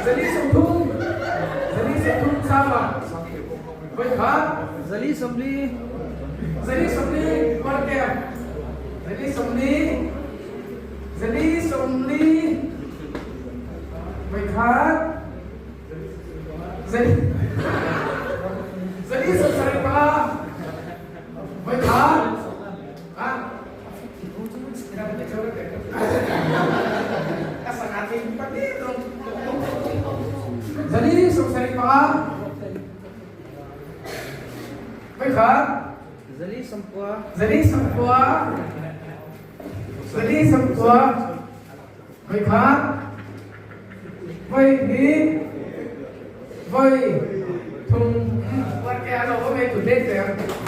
40 40 30 sama. Voi khat. 440. 440 Warkem. 440 440 voi khat. 475 voi khat. 475 voi khat. 490. 490 490 voi khat. Voi hnih. Voi thum. Warke alo ko may tu te.